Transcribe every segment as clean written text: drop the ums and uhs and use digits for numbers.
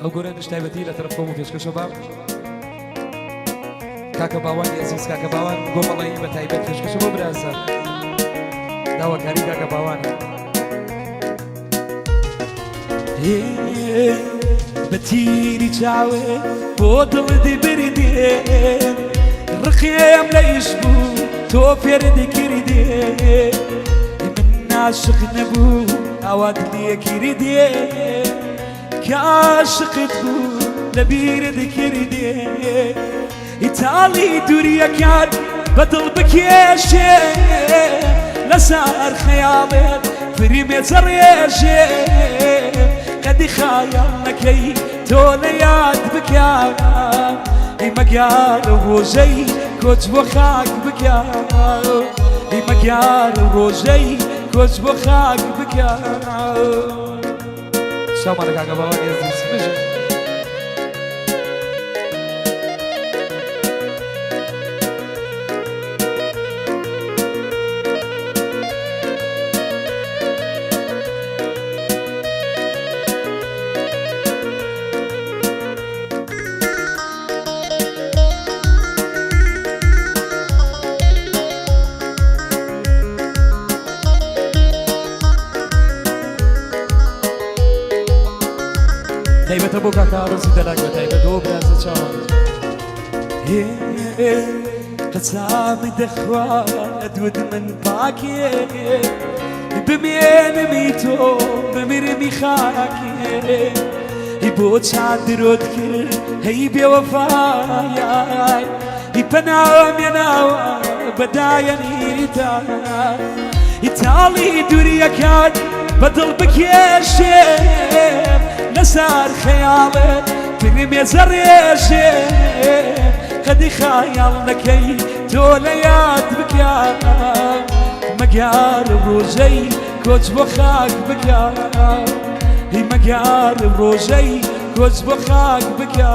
ئەو گۆرانیش تایبەتی لە تەرەف خۆم و پێشکەشە بە کاکە باوانی ئەزیز، کاکە باوان گۆمەڵی بە تایبەت پێشکەشە بۆ برازە، داواکاری کاکە باوانە. بە تیری چاوێ بۆ دڵدی بردێ، ڕقێم لە ئیش بوو تۆ فێردی کردێ، من ناشق نەبوو ئاوات لێکردێ، کە عاشقت بوو لە بیرت کردێ، تاڵی دووریەکان بە دڵ بکێشێ، لەسەر خەیاڵێت فریمێ چەڕێژێ، قەدی خایەڵ نەکەی تۆ لە یاد بکە، ئەی مەگار ڕۆژەی کۆچ بۆ خاک بکە، ئەی مەگار ڕۆژەی کۆچ بۆ خاک بکە. شاومانە کاکە باوانی ئەزیز بژن. تایبەتە بۆ کاکە ڕزی دەلاک بە تایبەت بۆ برازە چاوان. قەسامی دەخوا ئەدوت من پاکێ، بمێنمی تۆ بمیرمی خاکێ، بۆ چادرۆت کرد هەی بێوەفایای، پەناوە مێناوە بەدایەنیتا، تاڵی دووریەکان بە دڵ بکێشێ، لەسەر خەیاڵت فرمێ زەڕێژێ، قەدی خایاڵ نەکەی تۆ لە یاد بکە، مەگار ڕۆژەی کۆچ بۆ خاک بکە، هی مەگار ڕۆژەی کۆچ بۆ خاک بکە.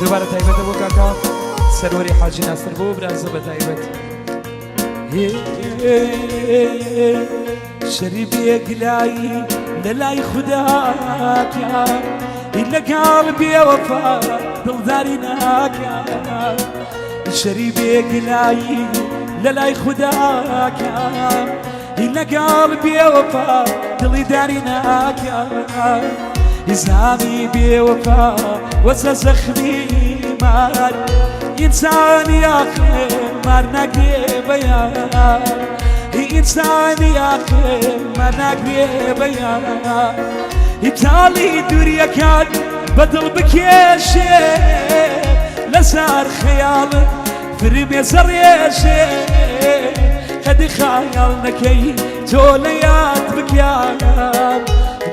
دووبارە تایبەتە بۆ کاکە سەروەری حاجی ناسر بۆ برازە بە تایبەت. شەریبێک لای لە لای خوداکە، لەگەڵ بێوەفا دڵداری ناکە، شەریبێک لای لە لای خوداکە، لەگەڵ بێوەفا دڵی داری ناکە، زامی بێوەفا وەسە زەخمی مار، ئینسانی ئاخر مار ناگرێ بەیان، ئینسانی ئاخر مار ناگرێ بەیان، تاڵی دووریەکان بە دڵ بکێشێ، لەسەر خەیاڵت فرمێ زەڕێژێ، قەدی خایاڵ نەکەی تۆ لە یاد بکە،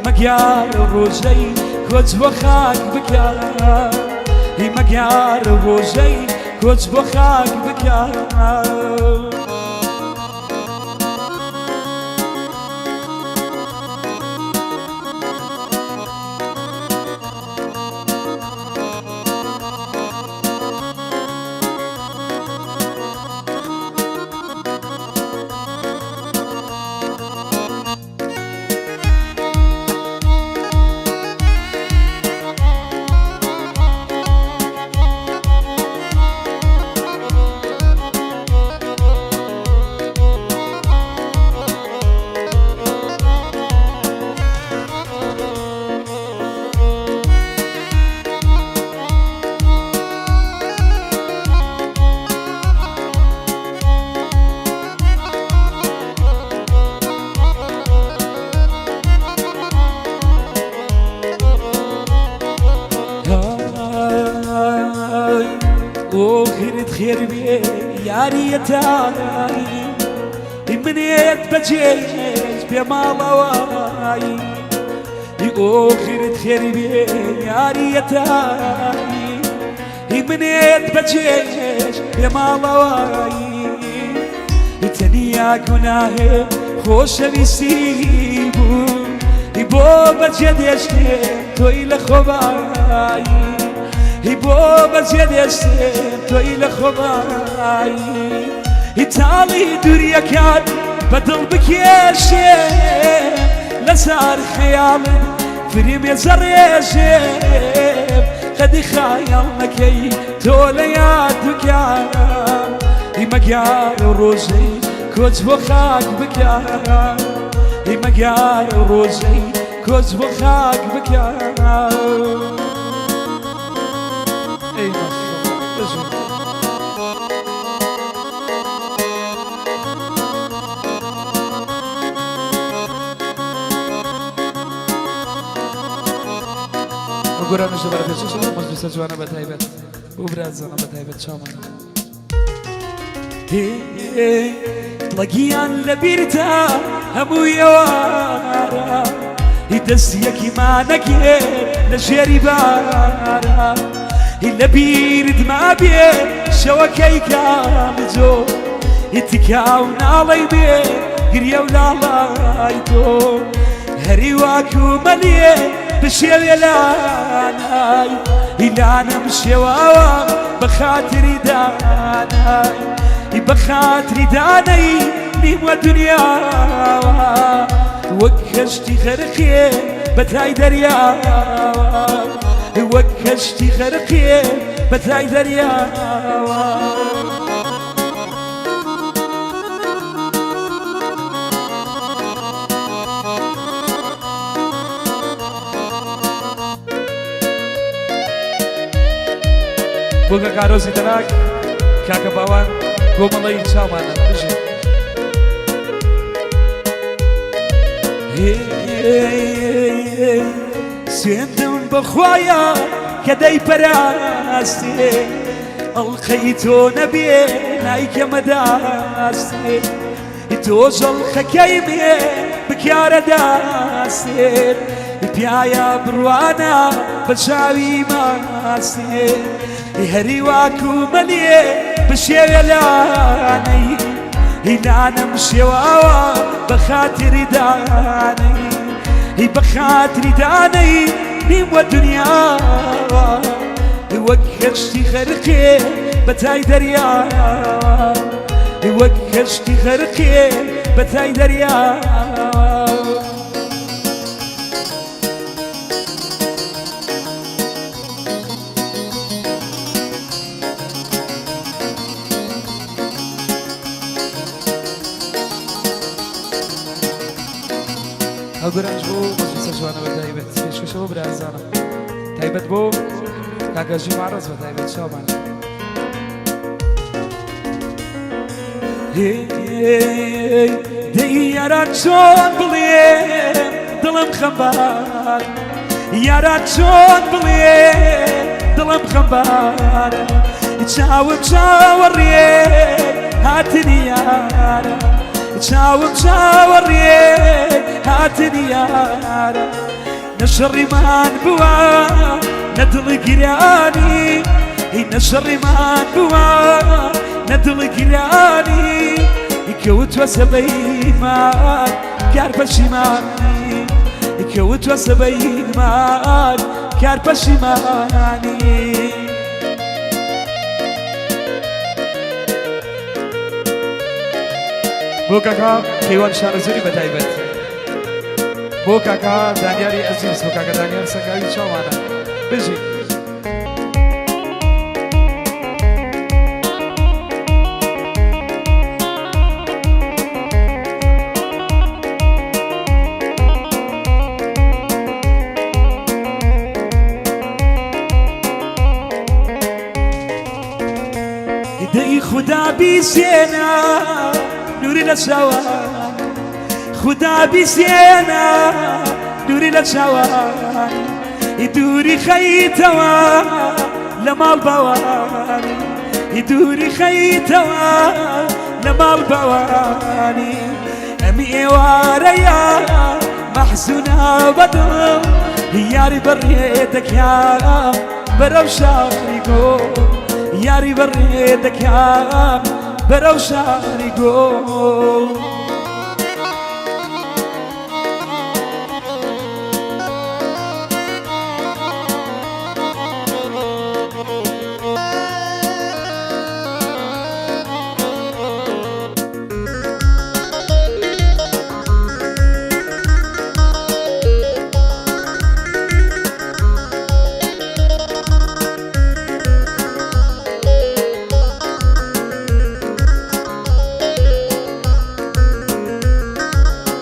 مەگیار ڕۆژەی کۆچ بۆ خاک بکە، هی مەگیار ڕۆژەی کۆچ بۆ خاک بکە. ئۆخرت خێر بێ یاریەتایی، منێت بەجێ بێ ماڵەوەی ئۆخرت خێری بێ یاریەتایی هی منێت بەجێش بێ ماڵەوەی تەنیا گوناهێ خۆشەویستی بوو بۆ بەجێ دێشتێ تۆی لە خۆبایی هی بۆ بەجێ دێشتێ تۆی لە خۆبایی تاڵی دووریەکان بە دڵ بکێشێ لەسەر خەیاڵت فریمێ زەڕێژێ قەدی خایەڵ نەکەی تۆ لە یاد بکە هیمەگیار و ڕۆژەی کۆچ بۆ خاک بکە هیمەگیار و ڕۆژەی کۆچ بۆ خاک بکە. ئەی ماشەڵڵا بژی. گۆرانیش لەبەرە پێشکەش ئەو مەجلیسە جوانە بە تایبەت بۆ برازانە بە تایبەت چاومانە. دڵەگیان لە بیرتا هەموو ئێوارە هی دەست یەکیمانەگێ لە ژێری بارە هی لە بیرت مابێ شەوەکەی کامجۆ هی تکا و ناڵەی بێ گریە و لاڵای تۆ هەری واکو مەلیێ بشێوێ لانای هیلانم شێواوە بە خاتری دانای بە خاتری دانەی نیوە دنیاوە وەک کەشتی غەرقێ بەتای دەریاوە وەک کەشتی غەرقێ بەتای دەریاوە. بۆ کاکارۆزی دەراک کاکە باوان گۆمەڵی چاوانە بژی. سوێندم بەخوایە کە دەیپەراستێ ئەڵقەی تۆ نەبێ نایکەمە داستێ تۆ جەڵخەکەی بێ بکارە داستێت پیاە بڕوانە بە چاوی ماستێ هەری واکو مەلێ بشێوێ لانەی هیلانم شێواوە بە خاتری دانەی هی بە خاتری دانەی نیوە دنیاوە وەک کەشتی غەرقێ بەتای دەریا وەک کەشتی غەرقێ بەتای دەریا. هەڵگرانج بۆ مەجلیسە جوانە بە تایبەت پێشکەشە بۆ برازانە تایبەت بۆ کاکە ژی ماڕەز بە تایبەت چاومان. دەی یاران چۆن بڵێ دڵم خەمبار یاران چۆن بڵێ دڵم خەمبار چاوم چاوەڕێ هاتنی یارە چاوم چاوەڕێ هاتنی یارە نە شەڕیمان بووە نە دڵی گیرانی هی نە شەڕیمان بووە نە دڵی گیرانی کەوتوە سەبەیمان کار پەشیمانی کەوتوە سەبەیمان کار پەشیمانی. بۆ کاکا کەیوان شارەزووری بە تایبەت بۆ کاکا دانیاری ئەزیز بۆ کاکە دانیار سەنگاوی چاوانە بژی. دەی خودا بیسێنە نوری لە چاوان خودا بیسێنە دووری لە چاوان دووری خەیتەوە لە ماڵ باوانی دووری خەیتەوە لە ماڵ باوانی. دەمی ئێوارەیە مەحزونە بەدڵ یاری بەڕێ دەکا بەرەو شاری گۆ یاری بەڕێ دەکا بەرەو شاری گۆ.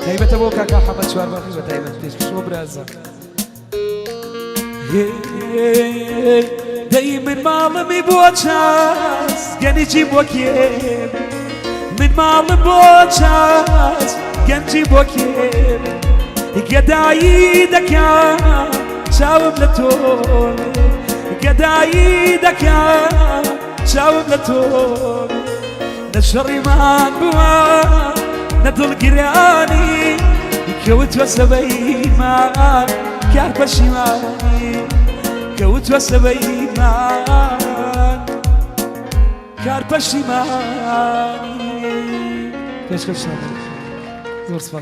تایبەتە بۆ کاکا حەمەد چوارباخی بە تایبەت پێشکەش بۆ برازا. دەی من ماڵمی بۆ چاس گەنجی بۆ کێ من ماڵم بۆ چاس گەنجی بۆ کێ گەدایی دەکا چاوم لە تۆ گەدایی دەکا چاوم لە تۆ نە شەڕیمان بووە نە دڵگرانی کەوتوە سەبەیمان کار پەشیمانی کەوتوە سەبەیمان کار پەشیمانی پێشکەش زۆر سپاس.